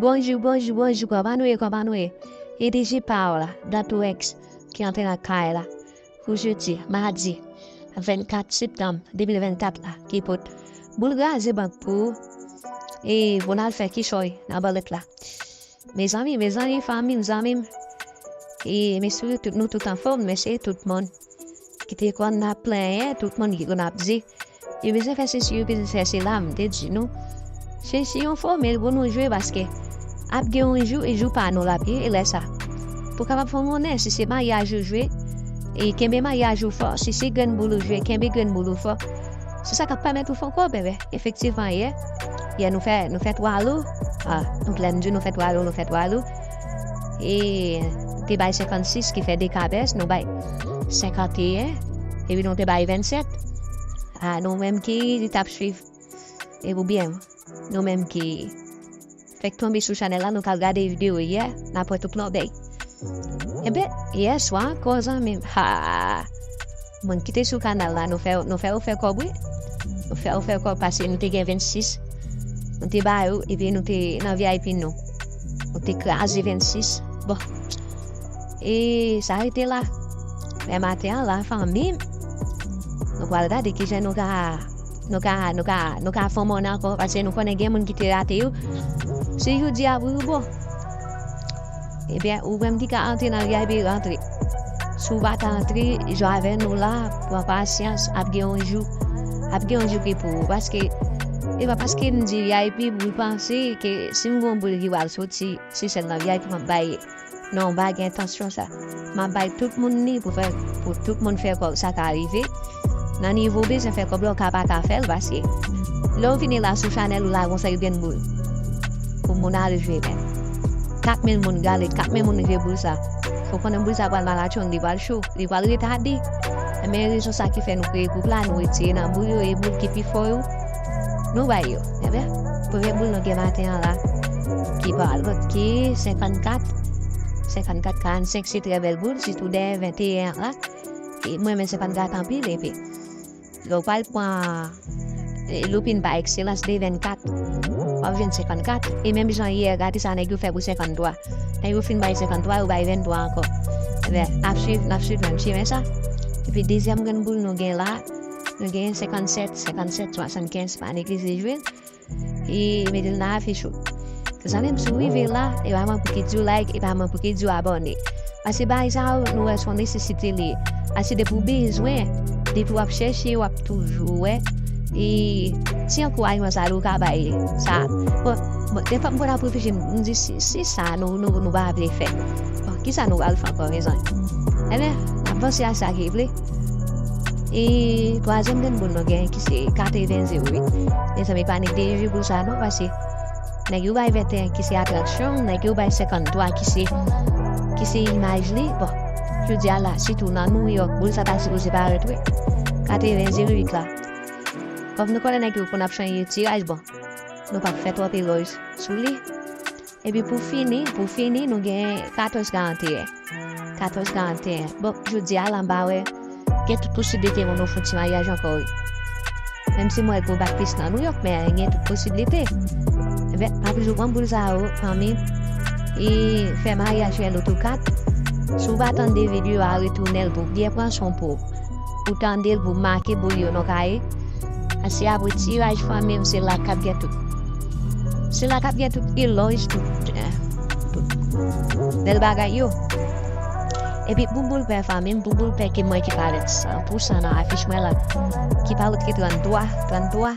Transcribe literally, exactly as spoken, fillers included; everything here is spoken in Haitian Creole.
Bonjou, bonjou, bonjou, kòman nou ye, kòman nou ye? E D J pa w la, Dantourex, ki antre nan kay la. Pou jodi, madi, vennkat septanm de mil vennkat la, ki pot boul graze bank pou ou. E pou n al fè kichòy nan bòlèt la. Mezanmi, mezanmi, fanmi m, zanmi m. E mesye, tout, nou tout anfòm, mesye, tout moun ki te konn ap plenyen, tout moun ki konn ap di, yo bezwen fè sesi, yo bezwen fè sela, m te di nou, chèche yon fòmil pou nou jwe, paske ap gen yon jou, e jou pa nou l ap ye, e lè sa, pou kapab fè w konnen si se maryaj ou jwe, e kenbe maryaj ou fò, si se grenn boul ou jwe, kenbe grenn boul ou fò. Se sa k ap pèmèt ou fè w kòb, bebe. Efektivman, yè, yè nou fè, nou fè twa lo. Ah, nou plèn di nou fè twa lo, nou fè twa lo. E te bay senkannsis ki fè de kabès, nou bay senkanteyen. Epi nou te bay vennsèt. Ah, nou menm ki t ap swiv. E oubyen, nou menm ki fèk tonbe sou chanèl la, nou k al gade videyo yè, n ap wè tout lòbèy. Enben, yè swa ankò, zanmi m, ha! Moun ki te sou kanal la, nou fè, nou fè yo fè kòb, wi. Nou fè yo fè kòb, paske nou te gen vennsis. Nou te ba yo, epi nou te nan V I P nou. Nou te kraze vennsis. Bon. E sa rete la. Men maten an la, fanmi m, nou pral gade kijan nou ka, nou ka, nou ka, nou ka fè yon mòn ankò, paske nou konnen gen moun ki te rate yo. Se jodi a pou yo bon. Ebyen, ou menm ki ka antre nan V I P, rantre. Si w pa ka antre, jwe avè nou la, pran pasyans, ap gen yon jou. Ap gen yon jou ki pou ou. Paske, e pa paske m di V I P pou w panse ke si m gon boul ki pral soti, se sèl nan V I P m ap bay. Non, m pa gen entansyon sa. M ap bay tout moun li pou fè, pou tout moun fè kòb, sa ka rive. Nan nivo w bezwen fè kòb la, w ka pa ka fè l, paske lè w vini la sou chanèl ou la, gon sèl grenn boul pou moun al jwe, men kat mil moun gade, kat mil moun jwe boul sa. Fò konnen boul sa pral malatchong, li pral cho, li pral retade. Men rezon sa ki fè nou kreye gwoup la, nou retire nan boul yo, e boul ki pi fò yo, nou bay yo. Ebyen, premye boul nou gen maten an la, ki pa lòt ki senkannkat, senkannkat karannsenk, se trè bèl boul, sitou dèyè venteyen an la. E mwen renmen senkannkat anpil, epi lè w pral pran, e, loupin pa ekselans de vennkat, w ap jwenn senkannkat. E menm jan yè, gade sa nèg yo fè pou senkanntwa. Lè yo fin bay senkanntwa, yo bay venntwa ankò. Ebyen, n ap swiv, n ap swiv menm chimen sa. Epi dezyèm grenn boul nou gen la, nou gen senkannsèt, senkannsèt, swasannkenz, pa neglize jwe l. E mete l nan afich ou. Zanmi m, si w rive la, e pa mwen pou ki di w like, e pa mwen pou ki di w abòne. Paske bagay sa yo, nou wè se yon nesesite li ye. Paske depi w bezwen, depi w ap chèche, w ap toujou wè. E ti ankourajman sa yo ou ka bay sa. Bon, bon, defwa m konn ap reflechi, m di si, si sa nou, nou, nou pa vle fè. Bon, kisa nou pral fè ankò, mezanmi? Ebyen, n ap panse a sa ki vle. E twazyèm grenn boul nou gen ki se katreven zewo uit. Mezanmi, pa neglize boul sa non, paske nèg yo bay venteyen ki se atraksyon, nèg yo bay senkanntwa ki se, ki se imaj li. Bon, jodi a la, sitou nan Nouyòk, boul sa ta sipoze parèt, wi. Katreven zewo uit la. Kòm nou konnen nèg yo konn ap chanje tiraj, bon, nou p ap fè twòp elòj sou li. Epi pou fini, pou fini, nou gen katòz karanteyen. Katòz karanteyen. Bon, jodi a la, m pa wè, gen tout posiblite pou nou fè yon ti maryaj ankò, wi. Menm si m wè l pou bak plis nan Nouyòk, men gen tout posiblite. Ebyen, m ap toujou pran boul sa yo, fanmi. E fè maryaj fè loto kat. Si w pa tande videyo a, retounen l pou w byen pran son pou w. Ou tande l pou make boul yo nan kaye. Ase apre tiraj fanmi m, se la k ap gen tout. Se la k ap gen tout elòj, tout, eh, tout bèl bagay yo. Epi pou boul pè fanmi m, pou boul pè ke mwen ki parèt san pou san nan afich mwen la, ki pa lòt ke tranntwa, tranntwa.